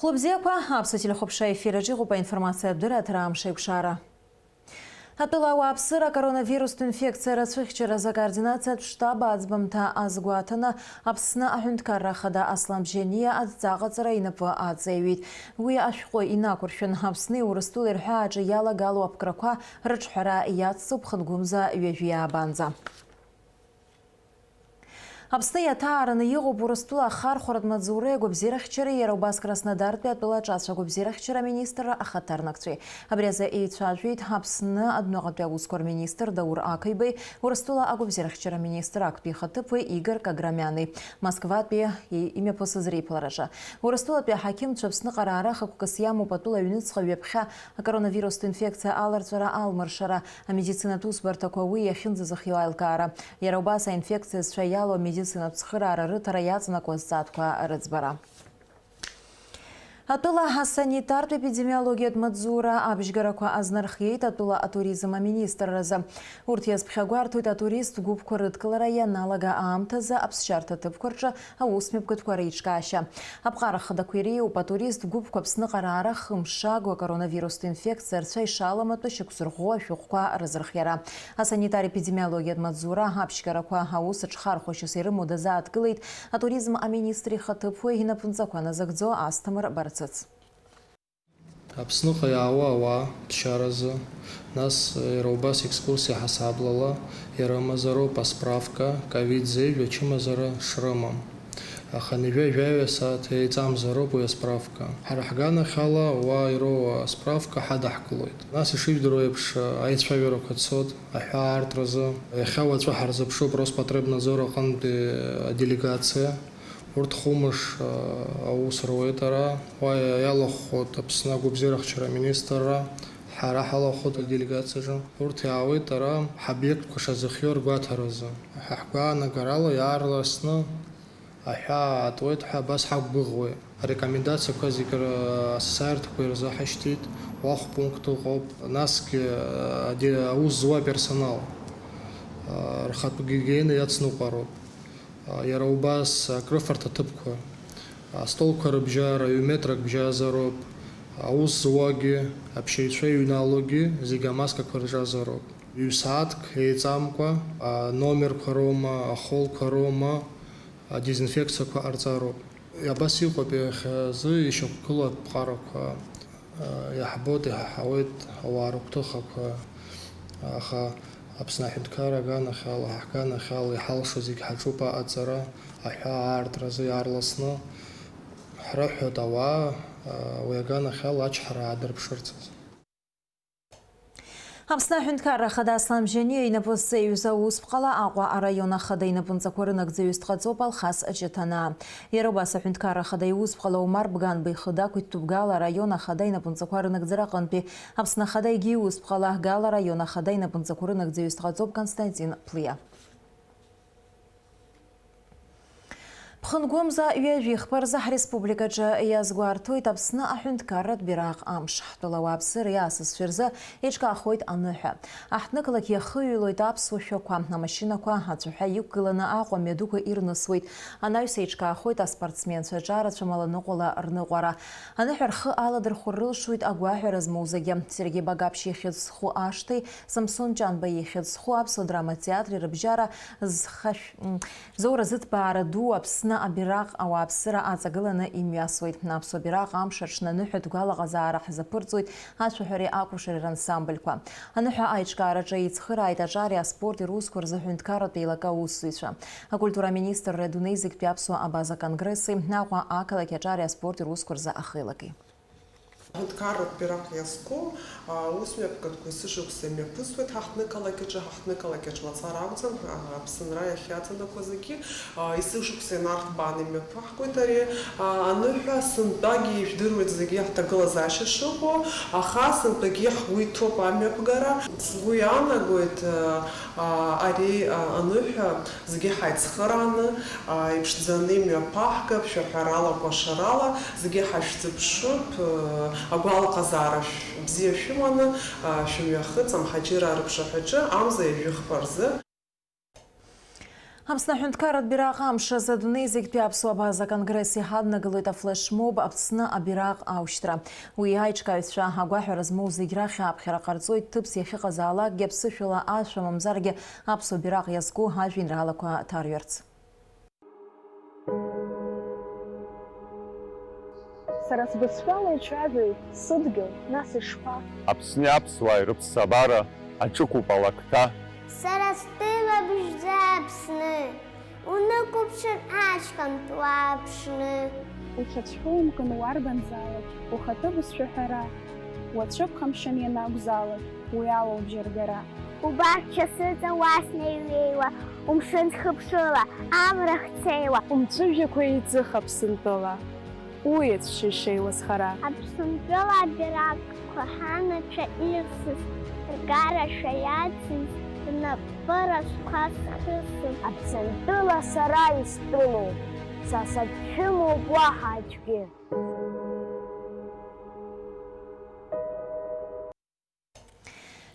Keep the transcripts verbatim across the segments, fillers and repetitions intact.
Хәлыбзиақәа, аԥсуа телехәаԥшра ефир аҿы иҟоуп аинформациатә дырраҭара «Амш еиқәшара». Атәыла ауааԥсыра акоронавирустә инфекциа рацәыхьчаразы акоординациатә штаб аӡбамҭа азгәаҭаны, Аԥсны аҳәынҭқарра ахада Аслам Бжьаниа адҵаҟаҵара инапы аҵаҩит. Уи ашәҟәы инақәыршәан, Аԥсни Урыстәылеи рҳәааҿы иалагало аԥкрақәа рыҿҳәара иацҵоуп хынгәымза ҩажәи аабанӡа. Аԥсны иаҭаараны иҟоуп Урыстәыла ахархәаратә маҵзуреи агәабзиарахьчареи, иара убас Краснодартәи атәыла аҿацә агәабзиарахьчара аминистрра ахаҭарнакцәеи. Абри азы еицәажәеит Аԥсны адәныҟатәи аусқәа рминистр Даур Ақаибеи Урыстәыла агәабзиарахьчара аминистр актәи ихаҭыԥуаи Игор Каграмиани Москватәи имҩаԥысыз реиԥылараҿы. Урыстәылатәи аҳақьымцәа Аԥсныҟа раара хықәкыс иамоуп атәыла аҩныҵҟа ҩаԥхьа акоронавирустә инфекциа аларҵәара алмыршара, амедицинатә усбарҭақәа уи иахьынӡазыхиоу аилкаара, иара убас аинфекциа зцәа иалоу амедицинатә цхыраара рыҭара иаҵанакуа зҵаатәқәа рыӡбара. Атәыла асанитартә епидемиологиатә маҵзура абжьгарақәа азнархиеит атәыла атуризм аминистрразы. Урҭ иазԥхьагәарҭоит атурист гәыԥқәа рыдкылара ианалага аамҭазы аԥсшьарҭа ҭыԥқәа рҿы аусмҩаԥгатәқәа реиҿкаашьа. Аԥҟара хадақәа иреиуоуп атурист гәыԥқәа Аԥсныҟа раара хымшагоу акоронавирустә инфекциа рцәа ишаламатәу шьақәзырӷәӷәо ашәҟәқәа рызырхиара. Асанитар-епидемиологиатә маҵзура аԥшьгарақәа аус аҿхархәашьас ирымоу дазааҭгылеит атуризм аминистр ихаҭыԥуаҩ инапынҵақәа назыгӡо Асҭамыр Барцыц. Аԥсныҟа иаауа ауаа ԥсшьаразы, нас иара убас екскурсиа ҳасаблала ирымазароуп асправка, ковид зеижә ачымазара шрымам. Аха ҩажәа-ҩажәаҩа сааҭ еиҵамзароуп уи асправка. Ҳара ҳганахьала уа ироуа асправка ҳадаҳкылоит. Нас ишыжәдыруа еиԥш аицәажәарақәа цоит аҳәаа аартразы. Иахьа уаҵәы ҳарзыԥшуп Роспотребнадзор аҟынтәи аделегациа. Урҭ хәымш, а, аус руеит ара. Уа иалахәхоит Аԥсны агәабзиарахьчара аминистрра, ҳара ҳалахәхоит аделегациаҿы. Урҭ иаауеит ара ҳобиектқәа шазыхиоу ргәаҭаразы. Ҳа ҳгәаанагарала иаарласны аҳәаа аатуеит ҳәа абас ҳақәгәыӷуеит. Арекомендациақәа зегьы р-, асасааирҭақәа ирзаҳашьҭит, уахә пункт ыҟоуп, насгьы, а, ади-, аус зуа аперсонал, а, рхатә гигиена иацныҟәароуп. Иара убас акрыфарҭа ҭыԥқәа, астолқәа рыбжьара, ҩ-метрак бжьазароуп, аус зуагьы, аԥсшьаҩцәа иҩналогьы зегьы амаскақәа рҿазароуп. Ҩ-сааҭк еиҵамкәа, аномерқәа роума, ахолқәа роума, адезинфекциақәа ҟарҵароуп. Абас иҟоуп иахьазы ишьақәгылоу аԥҟарақәа. Иаҳбоит, иҳаҳауеит ауаа рыгәҭыхақәа, аха Аԥсны аҳәынҭқарра аганахьала, ҳганахьала иҳалшо зегь ҳаҿуп аҟаҵара, аҳәаа аартразы иаарласны. Ҳрыҳәоит ауаа уи аганахьала ачҳара аадырԥшырц азы. Аԥсны аҳәынҭқарра ахада Аслан Бжьаниа инапы зҵаҩыз аусԥҟала Аҟәа араион ахада инапынҵақәа рынагӡаҩыс дҟаҵоуп Алхас Ҷыҭанаа. Иара убас аҳәынҭқарра ахада иусԥҟала Омар Бганба ихы дақәиҭтәуп Гала араион ахада инапынҵақәа рынагӡара аҟынтәи Аԥсны ахада егьи иусԥҟала Гала араион ахада инапынҵақәа рынагӡаҩыс дҟаҵоуп Константин Ԥлиа. Ԥхынгәымза ҩажәи хԥа рзы ҳреспубликаҿы иазгәарҭоит Аԥсны аҳәынҭқарратә бираҟ амш. Ҳтәыла ауааԥсыра иаасасцәа рзы еиҿкаахоит аныҳәа. Аҳҭнықалақь иахыҩлоит аԥсуа шәақәа, амашьынақәа ацәаҳәа иқәгыланы Аҟәа мҩадуқәа ирнысуеит. Анаҩс еиҿкаахоит аспортсменцәа аҿарацәа маланыҟәала рныҟәара. Аныҳәа рхы аладырхәыр рылшоит агәаҳәара змоу зегьы. Сергеи Багаԥшь ихьӡ зху ашҭеи Самсон Ҷанба ихьӡ зху аԥсуа драма театри рыбжьара зхашә-, м, зоура зыҭбаара ду Аԥсны абираҟ ауааԥсыра аҵагыланы имҩасуеит. Аԥсуа бираҟ амш аҽны аныҳәатә гәалаҟазаара ҳзаԥырҵоит ашәаҳәареи акәашареи рансамбльқәа. Аныҳәа аиҿкаараҿы еицхырааит аҿари аспорти русқәа рзы ҳәынҭқарратә еилакы аусзуҩцәа. Акультура аминистрреи адунеи зегьтәи аԥсуа абаза конгресси, Аҟәа ақалақь аҿари аспорти русқәа рзы ахеилаки. Аҳәынҭқарратә бираҟ иазку, а, усмҩаԥгатәқәа есышықәса имҩаԥысуеит ҳаҳҭнықалақь аҿы, ҳаҳҭнықалақь аҿы мацара акәӡам, а, Аԥсынра иахьаҵанакуа зегьы, а, есышықәса инарҭбааны имҩаԥаҳгоит ари, а, аныҳәа, сынтәагьы ижәдыруеит зегьы ҳҭагылазаашьа шыҟоу, аха сынтәагьы ҳгәы иҭоуп амҩаԥгара. Сгәы иаанагоит, а, а, ари, а, аныҳәа зегьы ҳаицхырааны, а, иԥшӡаны имҩаԥаҳгап, шәаҳәарала, кәашарала, зегьы ҳашәзыԥшуп, э, агәалаҟазаара шә-, бзиа шәыманы, а, шәымҩахыҵ амҳаџьыраа рыԥшаҳәаҿы амза ҩажәи хԥа рзы. Аԥсны аҳәынҭқарратә бираҟ амш азы адунеи зегьтәи аԥсуа абаза конгресс иҳаднагалоит афлешмоб Аԥсны абираҟ аушьҭра. Уи аиҿкааҩцәа агәаҳәара змоу зегь рахь аԥхьара ҟарҵоит, ҭыԥс иахьыҟазаалакгьы аԥсышәала ашәа мамзаргьы аԥсуа бираҟ иазку ажәеинраалақәа ҭарҩырц. Сара сбызшәала ицәажәоит сыдгьыл, нас ишԥа? Аԥсни аԥсуааи рыԥсабара аҿықәуп алакҭа. Сара стәыла бжьӡа Аԥсны, унықәыԥшыр ашьхантә уааԥшны. Уҽацәхьумкын уарбанзаалак, ухатәы бызшәа ҳәара, уацәыԥхамшьан ианакәзаалак, уи алоуп бжьаргара. Убарҭ шьасыҵа уа снеиҩеиуа, умшын зхыԥшыло, амра хцеиуа. Умҵәыжәҩақәа еиҵых Аԥсынтәыла, уеицәшәа ишеиласхара. Аԥсынтәыла абираҟқәа ҳанацәа ирсыз, ргарашәа иацыз, рнапы рацәқәа зхысыз. Аԥсынтәыла сара истәылоуп, са сагьшәымоуп уаҳа аӡәгьы.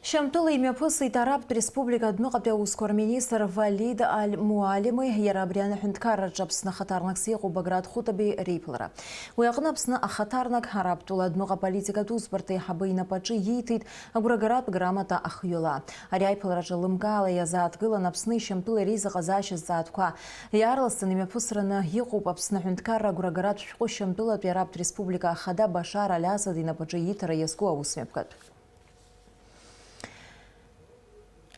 Шьамтәыла имҩаԥысит Арабтә Республика адәныҟатәи аусқәа рминистр Валид Аль Муалими, иара абри аҳәынҭқарраҿы Аԥсны ахаҭарнакс иҟоу Баграт Хәытаби реиԥылара. Уи аҟны Аԥсны ахаҭарнак Арабтәыла адәныҟа аполитикатә усбарҭа аиҳабы инапаҿы ииҭеит агәрагаратә грамота ахҩыла. Ари аиԥылараҿы лымкаала иазааҭгылан Аԥсни Шьамтәылеи реизыҟазаашьа зҵаатәқәа. Иаарласны имҩаԥысраны иҟоуп Аԥсны аҳәынҭқарра агәрагаратә шәҟәы Шьамтәылатәи Арабтә Республика ахада Башар Аль-Асад инапаҿы ииҭара иазку аусмҩаԥгатә.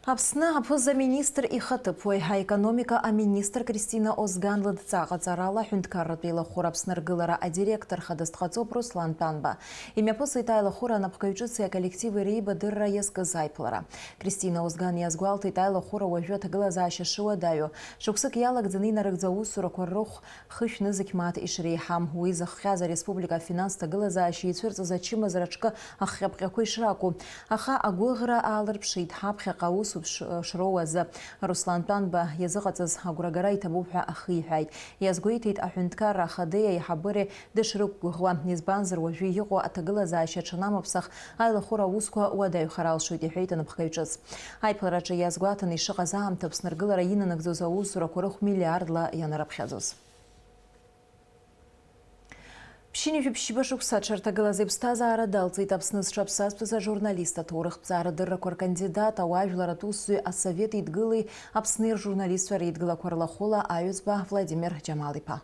Аԥсны аԥыза-министр ихаҭыԥуаҩ, аекономика аминистр Кристина Озган лыдҵа ҟаҵарала аҳәынҭқарратә еилахәыра Аԥсны аргылара адиректор хадас дҟаҵоуп Руслан Тәанба. Имҩаԥысит аилахәыра анапхгаҩ ҿыци аколлективи реибадырра иазкыз аиԥылара. Кристина Озган иазгәалҭеит аилахәыра уажәы аҭагылазаашьа шыуадаҩу. Шықәсык иалагӡаны инарыгӡо аусурақәа рыхә хышә нызқь мааҭ ишреиҳам, уи зыхҟьаз ареспублика афинанс ҭагылазаашьа ицәырҵыз ачымазара аҿкы ахҟьаԥҟьақәа ишракәу. Аха агәыӷра аалырԥшит, ҳаԥхьаҟа аусутә ш-, шроу азы. Руслан Тәанба иазыҟаҵаз агәрагара иҭабуп ҳәа ахиҳәааит. Иазгәеиҭеит аҳәынҭқарра ахадеи аиҳабыреи дышрықәгәыӷуа, избанзар, уажәы иҟоу аҭагылазаашьа аҽанамыԥсах, аилахәыра аусқәа уадаҩхар алшоит, иҳәеит анапхгаҩ ҿыц. Аиԥылараҿы иазгәаҭаны ишыҟаз аамҭа Аԥсны аргылара инанагӡоз аусурақәа рыхә миллиардла ианарыԥхьаӡоз. Ԥшьынҩажәи ԥшьба шықәса аҽарҭагылаз иԥсҭазаара далҵит Аԥсны зҽаԥсазтәыз ажурналист, аҭоурыхҭҵаара дыррақәа ркандидат, ауаажәларатә усзуҩ, асовет еидгылеи Аԥсни ржурналистцәа реидгылақәа рлахәыла аҩӡба Владимир Џьамал-иԥа.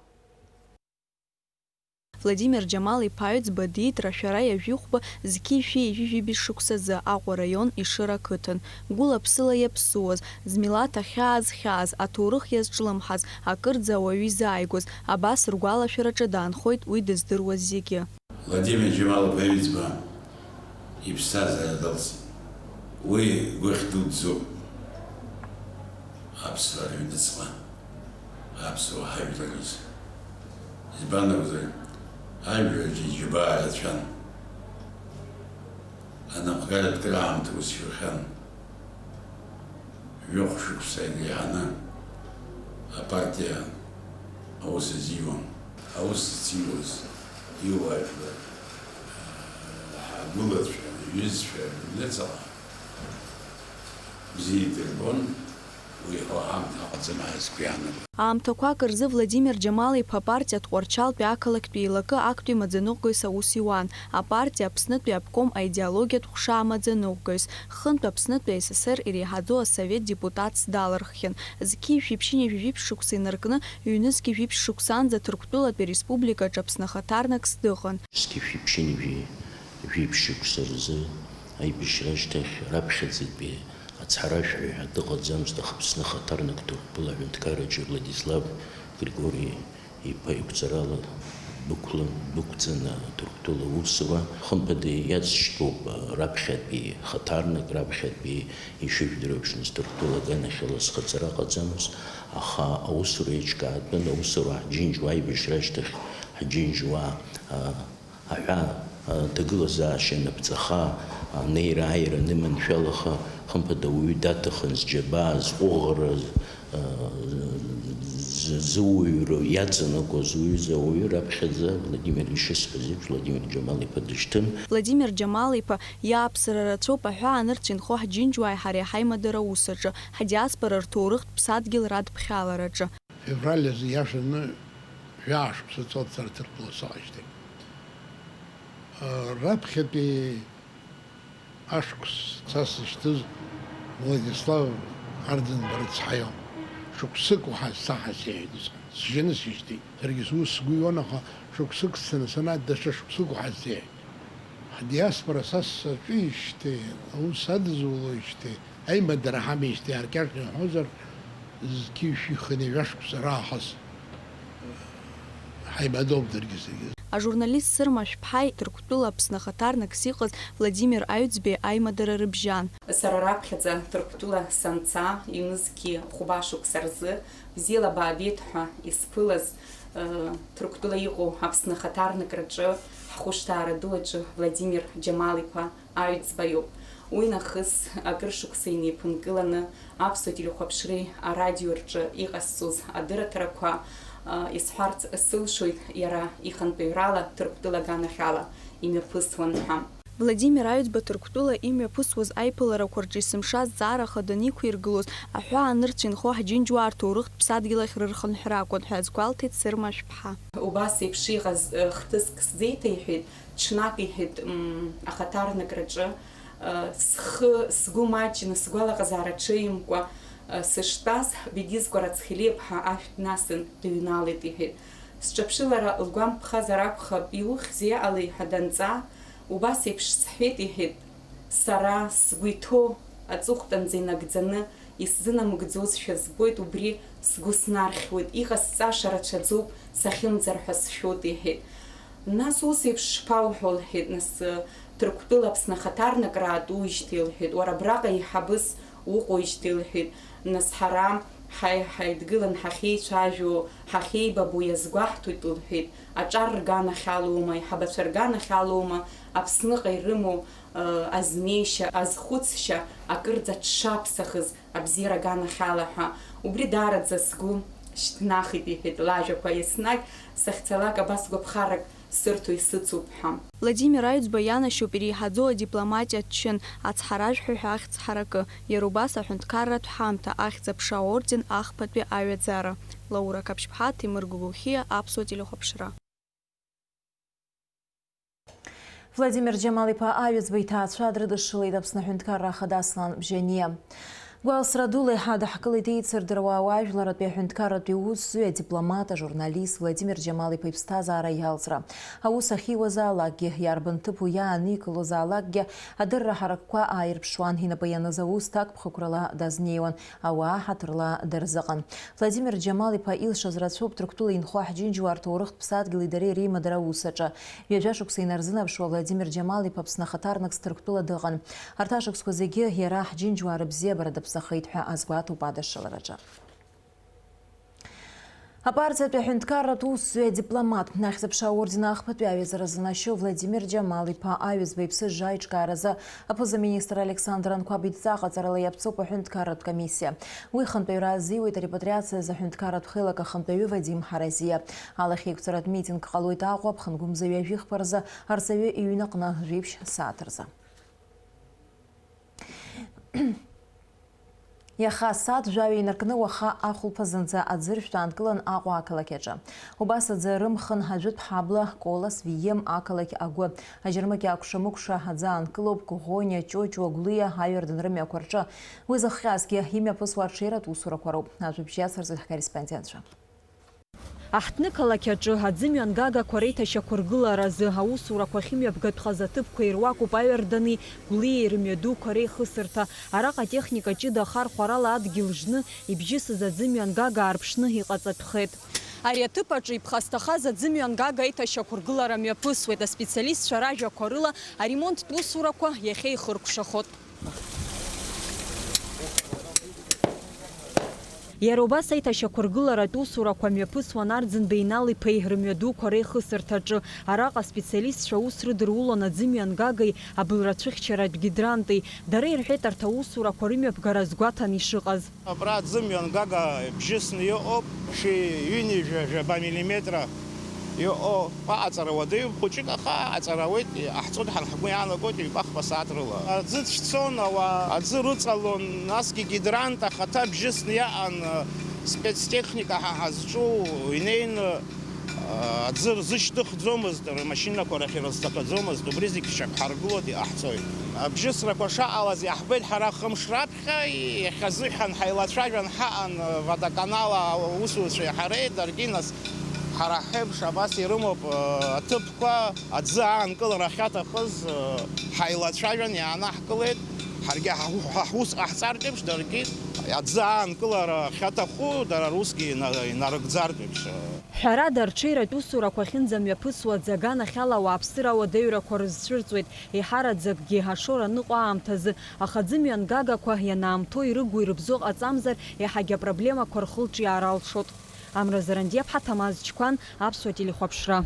Владимир Џьамал-иԥа Аҩӡба диит рашәара ҩажәихәба зқьи жәшәи ҩажәи жәибжь шықәсазы Аҟәа раион Ешыра ақыҭан. Гәыла-ԥсыла иаԥсуаз, змилаҭ ахьаа зхьааз, аҭоурых иазҿлымҳаз, акырӡа ауаҩы изааигәаз, абас ргәалашәараҿы даанхоит уи дыздыруаз зегьы. Владимир Џьамал-иԥа Аҩӡба иԥсҭазаара далҵит. Уи гәыхь дуӡӡоуп аԥсуаа рыҩныҵҟа, аԥсуаа ҳажәлар рзы. Избан акәзар, ажәлар рҿы иџьабаа рацәан. Анапхгаратә краамҭа ус иухьан. Жәохә шықәса инеиҳаны апартиа аус азиуан. Аус зиуаз иуаажәлар, ҳгәылацәа, иҩызцәа, рыҩныҵҟа бзиа идырбон, уи ҳәа ҳамҭа ҟаҵаны ҳазқәиаанагон. Аамҭақәак рзы Владимир Џьамал-иԥа апартиа Тҟәарчалтәи ақалақьтәи еилакы актәи маӡаныҟәгаҩс аус иуан, апартиа Аԥснытәи аобком аидеологиатә ҟәша амаӡаныҟәгаҩс, хынтә Аԥснытәи АССР иреиҳаӡоу асовет депутатс далырххьан, зқьи жәшәи ԥшьынҩажәи жәиԥшь шықәса инаркны, ҩнызқьи жәиԥшь шықәсанӡа Ҭырқәтәылатәи ареспубликаҿы Аԥсны ахаҭарнак здыҟан. Зқьи жәшәи ԥшьынҩажәи жәиԥшь шықәса рзы аибашьра ашьҭахь раԥхьаӡатәи ацҳаражәҳәаҩ ҳәа дыҟаӡамызт, аха Аԥсны ахаҭарнак Ҭырқәтәыла аҳәынҭқарраҿы Владислав Григори иԥа игәцарала ддәықәлан, ддәықәҵан, Ҭырқәтәыла аусура. Хымԥада иацшьҭоуп раԥхьатәи хаҭарнак, раԥхьатәи ишыжәдыруа еиԥш, Ҭырқәтәыла аганахьала схаҵара ҟаӡамызт, аха аусура еиҿкаатәын, аусура ҳџьынџьуа аибашьра ашьҭахь ҳџьынџьуа, а, аҳәаа, а, ҭагылазаашьа анаԥҵаха, анеира-ааира аныманшәалаха, хымԥада ауаҩы даҭахын зџьабаа, зҟәыӷара, а, Зыуаҩра иаҵанакуаз уҩыза ауаҩы раԥхьаӡа Владимир ишысҳәаз еиԥш, Владимир Џьамал-иԥа дышьҭын. Владимир Џьамал-иԥа иааԥсара рацәоуп аҳәаа анырцә инхо ҳџьынџьуааи ҳареи ҳаимадара аус аҿы, ҳдиаспора рҭоурыхтә ԥсадгьыл радԥхьалараҿы. Февраль азы иашаны жәаа шықәса ҵуеит сара Ҭырқәтәыла саҟеижьҭеи. Раԥхьатәи ашықәс са сзышьҭыз Владислав Арӡынба рыцҳаион. Шықәсык уаҳа сцаҳа сеиҳәеит усҟан. Сжьаны сижьҭеит. Саргьы сус сгәы иуан, аха шықәсык сцаны санааи, даҽа шықәсык уаҳа сзеиҳәеит. Ҳдиаспора са саҿижьҭеи, аус адызулоижьҭеи, аимадара ҳамеижьҭеи аркьаҿ иҳәозар, зқьи жәшәи хынҩажәа шықәса раахыс ҳаибадоуп даргьы саргьы. Ажурналист Сырма Шәԥҳаи Ҭырқәтәыла Аԥсны ахаҭарнакс иҟаз Владимир Аҩӡбеи аимадара рыбжьан. Сара раԥхьаӡа Ҭырқәтәыла санца, ҩнызқьи хәба шықәса рзы, бзиала баабеит ҳәа исԥылаз, ы, Ҭырқәтәыла иҟоу Аԥсны ахаҭарнакраҿы, ҳхәышҭаара ду аҿы Владимир Џьамал-иԥа Аҩӡба иоуп. Уи нахыс акыр шықәса инеиԥынкыланы аԥсуа телехәаԥшреи арадио рҿы иҟасҵоз адырраҭарақәа, а, исҳәарц сылшоит, иара ихантәаҩрала Ҭырқәтәыла аганахьала имҩаԥысуан ҳәа. Владимир Аҩӡба Ҭырқәтәыла имҩаԥысуаз аиԥыларақәа рҿы есымша азҵаара хаданы иқәиргылоз, аҳәаа анырцә инхо ҳџьынџьуаа рҭоурыхтә ԥсадгьыл ахь рырхынҳәра акәын ҳәа азгәалҭеит Сырма Шәԥҳа. Убас еиԥш иҟаз, э, хҭыск сзеиҭеиҳәеит, ҽнак иҳәеит, м, ахаҭарнакраҿы, э, схы, сгәы маҷны, сгәалаҟазаара ҽеимкәа, э, сыштәаз, Бегьыз Кәарацхелиаԥҳа ашә днасын дыҩналеит, иҳәеит. Сҿаԥшылара лгәамԥхазар акәхап, иухьзеи иҟалеи ҳәа данҵаа, убас еиԥш сҳәеит, иҳәеит, сара сгәы иҭоу аҵыхәтәанӡа инагӡаны исзынамыгӡозшәа збоит, убри сгәы снархьуеит, иҟасҵаша рацәаӡоуп, сахьымӡар ҳәа сшәоит, иҳәеит. Нас ус еиԥш шԥауҳәо, лҳәеит, нас, Ҭырқәтәыла Аԥсны ахаҭарнакра аатуижьҭеи, лҳәеит, уара абраҟа еиҳабыс уҟоижьҭеи, лҳәеит, нас ҳара ҳаи-, ҳаидгылан ҳахьеицәажәо, ҳахьеибабо иазгәаҳҭоит, лҳәеит, аҿар рганахьалоума, аиҳабацәа рганахьалоума, Аԥсныҟа ирымоу, ы, азнеишьа, азхәыцшьа акырӡа дшаԥсахыз абзиара аганахьала ҳәа. Убри даараӡа сгәы шьҭнахит, иҳәеит, лажәақәа, еснагь сахьцалак абас гәаԥхарак сырҭо исыцуп ҳәа. Владимир Аҩӡба ианашьоуп иреиҳаӡоу адипломатиа ачын, ацҳаражәҳәаҩ ҳәа ахьӡ ҳаракы, иара убас аҳәынҭқарратә ҳамҭа, ахьӡ-аԥша аорден, ахԥатәи аҩаӡара. Лаура Қаԥшьԥҳа, Ҭемыр Гогохиа, Аԥсуа телехәаԥшра. Владимир Џьамал-иԥа Аҩӡба иҭаацәа дрыдышшылеит Аԥсны Аҳәынҭқарра Ахада Аслан Бжьаниа. Гәалсра дула еиҳа даҳкылеит еицырдыруа ауаажәларратәи аҳәынҭқарратәи усзуҩ, адипломат, ажурналист Владимир Џьамал-иԥа иԥсҭазаара иалҵра. Аус ахьиуазаалакгьы, иарбан ҭыԥу иааникылозаалакгьы, адырра ҳаракқәа ааирԥшуан, инапы ианыз аус ҭакԥхықәрала дазнеиуан, ауаа ҳаҭырла дырзыҟан. Владимир Џьамал-иԥа илшаз рацәоуп Ҭырқәтәыла инхо ҳџьынџьуаа рҭоурыхтә ԥсадгьыли дареи реимадара аус аҿы. Ҩажәа шықәса инарзынаԥшуа Владимир Џьамал-иԥа Аԥсны ахаҭарнакс Ҭырқәтәыла дыҟан. Арҭ ашықәсқәа зегьы иара ҳџьынџьуаа рыбзиабара даԥсахеит ҳәа азгәаҭоуп адышшылараҿы. Апартиатәи аҳәынҭқарратә усзуҩ, адипломат, ахьӡ-аԥша аорден ахԥатәи аҩаӡара занашьоу Владимир Џьамал-иԥа Аҩӡба иԥсы жжа аиҿкааразы аԥыза-министр Александр Анқәаб идҵа ҟаҵарала иаԥҵоуп аҳәынҭқарратә комиссиа. Уи хантәаҩра азиуеит арепатриациа азы аҳәынҭқарратә хеилак ахантәаҩы Вадим Ҳаразиа. Алахьеиқәҵаратә митинг ҟалоит Аҟәа аԥхынгәымза ҩажәи хԥаразы арҵаҩы иҩнаҟны жәиԥшь сааҭ рзы. Иаха асааҭ жәаҩа инаркны уаха ахәылԥазынӡа аӡыршәтә аанкылан Аҟәа ақалақь аҿы. Убас аӡы рымхын Ҳажәытә ҳабла, Колас, Вием ақалақь агәы. Аџьармыкьа акәша-мыкәша аӡы аанкылоуп Коӷониа, Ҷоҷуа, Гәлиа, Аҩардын рымҩақәа рҿы. Уи зыхҟьазгьы имҩаԥысуа аҽеиратә усурақәа роуп. Ажәабжь иацырҵоит ҳкорреспондентцәа. Аҳҭны-қалақь аҿы аӡымҩангагақәа реиҭашьақәыргыларазы аусурақәа ахьымҩаԥгатәхаз аҭыԥқәа ируакуп Аҩардани Гәлиеи рымҩадуқәа реихысырҭа. Араҟа атехника ҷыда ахархәарала адгьыл жны ибжьысыз аӡымҩангага аарԥшны иҟаҵатәхеит. Ари аҭыԥ аҿы иԥхасҭахаз аӡымҩангага аиҭашьақәыргылара мҩаԥысуеит. Аспециалистцәа ражәақәа рыла, аремонттә усурақәа иахьа ихыркәшахоит. Иара убас аиҭашьақәыргыларатә усурақәа мҩаԥысуан Арӡынба Инал-иԥеи рымҩадуқәа реихысырҭаҿы. Араҟа аспециалистцәа аус рыдырулон аӡымҩангагеи абылрацәыхьчаратә гидранти. Дара ирҳәеит арҭ аусурақәа рымҩаԥгара азгәаҭан ишыҟаз. Абра аӡымҩангага бжьысны иҟоуп, шәи ҩынҩажәа жәаба миллиметра иҟоу аҟаҵара уадаҩуп, хәыҷык аха аҟаҵара ауеит, иҟаҳҵоит ҳәа ҳгәы иаанагоит ҩба-хԥа сааҭ рыла. Аӡы цәцон, ауаа аӡы рыҵалон, насгьы гидрант ахаҭа бжьысны иаҟан, спецтехника ҳа ҳазҿу инеины, аӡы рзышьҭыхӡомызт, рмашьынақәа рахь ирызцақьаӡомызт, убри зегь шьақәҳаргылоит, иҟаҳҵоит. Абжьысрақәа шаҟалаз иаҳбеит ҳара хымш раԥхьа. Иахьазыҳәан ҳаилацәажәан ҳаҟан, водоканал аусзуҩцәеи ҳареи, даргьы нас ҳара ҳеиԥш абас ирымоуп, аҭыԥқәа, аӡы аанкылара ахьаҭахыз, ҳаилацәажәан иаанаҳкылеит. Ҳаргьы ҳа-, ҳа-, ҳус ҟаҳҵартә еиԥш, даргьы аӡы аанкылара ахьаҭаху, дара русгьы ина-, инарыгӡартә еиԥш. Ҳәарада, арҽеиратә усурақәа ахьынӡамҩаԥысуа аӡы аганахьала ауааԥсыра ауадаҩрақәа рызцәырҵуеит. Еиҳараӡакгьы ашора аныҟоу аамҭазы, аха аӡымҩангагақәа ианаамҭоу ирыгу-ирыбзоу ҟаҵамзар, еиҳагьы апроблемақәа рхылҿиаара алшоит. Амра Зарандиаԥҳа, Ҭамаз Чқәан, Аԥсуа телехәаԥшра.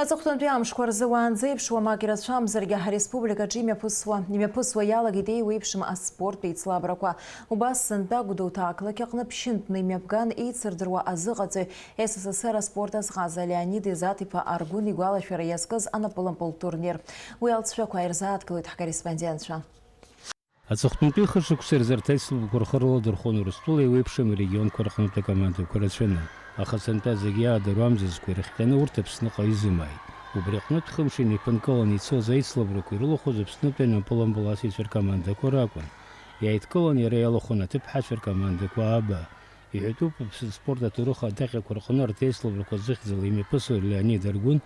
Аҵыхәтәантәи амшқәа рзы уаанӡа еиԥш уамак ирацәамзаргьы, ҳреспубликаҿы имҩаԥысуа, имҩаԥысуа иалагеит еиуеиԥшым аспорттә еицлабрақәа. Убас сынтәа Гәдоуҭа ақалақь аҟны ԥшьынтәны имҩаԥган еицырдыруа азыҟаҵаҩ, С С С Р аспорт азҟаза Леонид Изат-иԥа Аргәын игәалашәара иазкыз анапылампыл турнир. Уи алҵшәақәа ирзааҭгылоит ҳкорреспондентцәа. Аҵыхәтәантәи хышықәса рзы арҭ аицлабрақәа рхы рыладырхәон Урыстәыла еиуеиԥшым арегионқәа рҟнытә акомандақәа рацәаны, аха сынтәа зегьы иаадыруа амзызқәа ирыхҟьаны урҭ Аԥсныҟа изымааит. Убри аҟнытә хымш инеиԥынкыланы ицоз аицлабрақәа ирылахәыз Аԥснытәи анапылампыласыҩцәа ркомандақәа ракәын. Иааидкыланы иара иалахәын аҭыԥҳацәа ркомандақәа ааба. Иҳәатәуп, Аԥсны аспорт аҭоурых адаҟьақәа рҟны арҭ аицлабрақәа зыхьӡала имҩаԥысуа Леонид Аргәын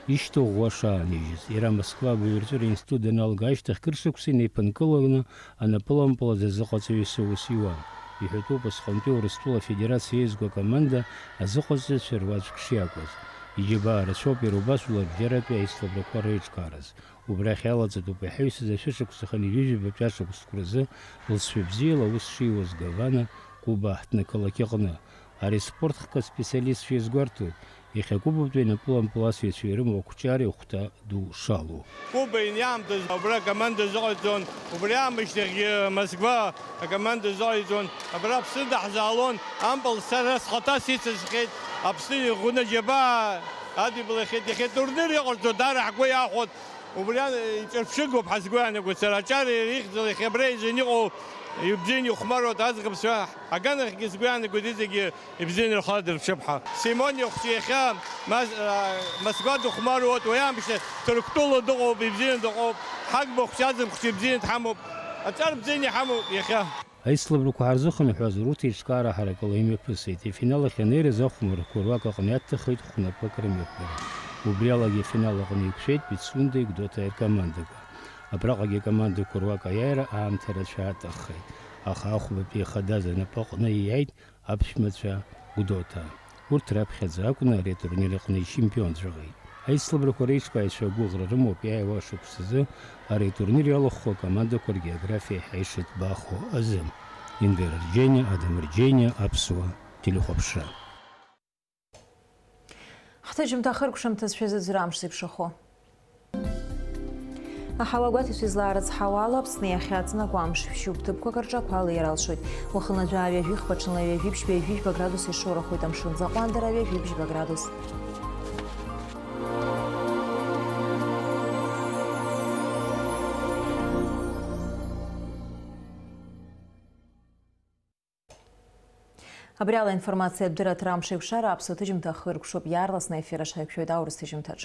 ишьҭыӷәӷәа шаанижьыз. Иара Москва агәаҩараҵәыра институт даналга ашьҭахь кыр шықәса инеиԥынкыланы анапылампыл азы азыҟаҵаҩыс аус иуан. Иҳәатәуп, асҟантәи Урыстәыла Афедерациа еизго акоманда азыҟаҵаҩцәа руаӡәк шиакәыз. Иџьабаа рацәоуп иара убас жәларбжьаратәи аицлабрақәа реиҿкаараз. Убрахь иалаҵатәуп иҳаҩсыз ашәышықәсахьан ҩажәижәабатәи ашықәсқәа рзы лҵшәа бзиала аус шиуаз Гавана, Куба аҳҭнықалақь аҟны. Ари спорт хкы аспециалистцәа иазгәарҭоит, иахьа Кубатәи анапылампыласыҩцәа ирымоу ақәҿиареи ахәҭа ду шалоу. Куба ианиаамҭаз убра акоманда азыҟаиҵон, убри аамышьҭахьгьы Москва акоманда азыҟаиҵон, абра Аԥсны даҳзаалон, ампыл сара схаҭа сицысхьеит, Аԥсны иӷәӷәаны аџьабаа адиблахьеит, иахьа турнир иҟарҵо даара ҳгәы иахәоит. Убри ан-, иҿырԥшыгоуп ҳазгәы иаанагоит сара, аҿар ихьӡала иахьа абра изын иҟоу ибзианы ихәмаруеит аӡӷабцәа, аганахьгьы сгәы иаанагоит, зегьы ибзианы рхала дырԥшып ҳәа. Симон ихәҷы иахьа Мас-, а, Москва дыхәмаруеит, уи аамышьҭахь Ҭырқәтәыла дыҟоуп, ибзианы дыҟоуп, ҳагба хәҷы, аӡын хәҷы ибзианы дҳамоуп, аҿар бзианы иҳамоуп иахьа. Аицлабрақәа ҳарзыхынҳәуаз урҭ еиҿкаара ҳаракыла имҩаԥысит. Ифинал ахь анеирыз ахәмаррақәа руак аҟны иаҭаххеит хәнапык рымҩаԥгара. Убри алагьы афинал аҟны иқәшәеит Пицундеи Гәдоуҭаи ркомандақәа. Абраҟагьы акомандақәа руак аиааира аамҭа рацәа аҭаххеит, аха ахәбатәи ахадаз анапы аҟны ииааит аԥшәмацәа Гәдоуҭа. Урҭ раԥхьаӡа акәны ари атурнир аҟны ичемпионцәахеит. Аицлабрақәа реиҿкааҩцәа агәыӷра рымоуп иааиуа шықәсазы ари атурнир иалахәхо акомандақәа ргеографиа еиҳа ишыҭбаахо азы. Енвер Арџьениа, Адам Арџьениа, Аԥсуа телехәаԥшра. Ҳҭыжьымҭа ахыркәшамҭаз шәазыӡырҩ амш зеиԥшрахо. Аҳауа гәаҭаҩцәа излаарыцҳауа ала, Аԥсны иахьа аҵнагәа амш шәшьуп, ҭыԥқәак рҿы ақәа леир алшоит. Уахынла жәаҩа жәихба, ҽынла ҩажәи ԥшьба, ҩажәи жәба градус ишоурахоит, амшын аӡы аҟәандара ҩажәи бжьба градус. Абри ала аинформациатә дырраҭара Амш еиқәшара аԥсуа ҭыжьымҭа ахыркәшоуп, иаарласны аефир аҿы ҳаиқәшәоит аурыс ҭыжьымҭаҿ.